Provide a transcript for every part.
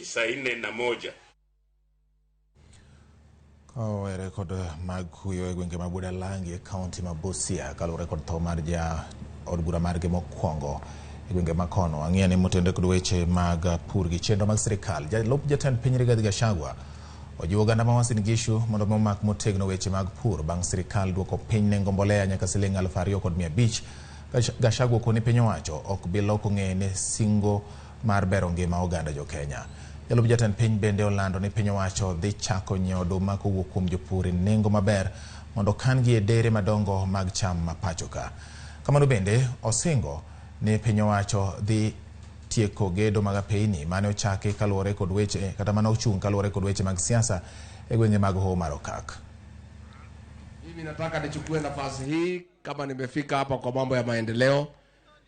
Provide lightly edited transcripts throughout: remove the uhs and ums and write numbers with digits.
91. Kowere kod mag kuyo e gwenge ma Budalangi e kaunti ma Busia kaluwore kod tho mar ja od bura margi mokwongo e gwenge ma kono. Ang'eyo ni motenore kod weche mag pur gi chenro mag sirikal. Jalup jatend piny Rigathi Gachagua ojiwo oganda ma Uasin Gishu mondo mi omak motegno weche mag pur bang' sirikal duoko piny nengo mbolea nyaka siling 2,500. Gachagua okoni piny owacho ok bi loko ng'eye ne singo mar bero ngima oganda jo Kenya. Jalup jatend piny bende olando ni piny owacho dhi chako nyiewo oduma kowuok kuom jopur e nengo maber mondo kan gi e dere madongo mag cham ma pacho ka. Kamano bende osingo ni piny owacho dhi tieko gedo mag apeyni mane ochaki kaluwore kod weche kata mane ochung' kaluwore kod weche mag siasa e gwenge mag Hoho mar Okak. Mimi nataka nichukue nafasi hii kama nimefika hapa kwa mambo ya maendeleo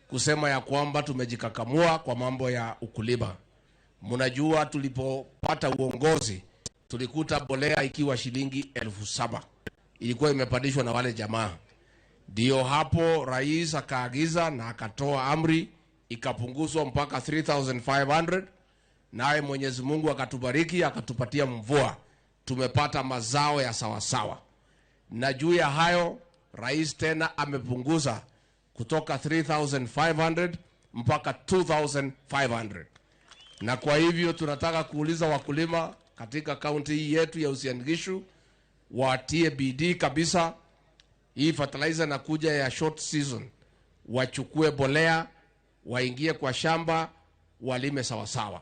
kusema ya kwamba tumejikakamua kwa mambo ya ukulima. Mnajua tulipopata uongozi tulikuta bolea ikiwa shilingi 7,000, ilikuwa imepandishwa na wale jamaa. Ndio hapo rais akaagiza na akatoa amri ikapunguzwa mpaka 3500. Naye Mwenyezi Mungu akatubariki akatupatia mvua, tumepata mazao ya sawasawa. Na juu ya hayo rais tena amepunguza kutoka 3500 mpaka 2500. Na kwa hivyo tunataka kuuliza wakulima katika kaunti hii yetu ya Uasin Gishu watie bidii kabisa. Hii fertilizer nakuja ya short season, wachukue bolea, waingie kwa shamba, walime sawasawa.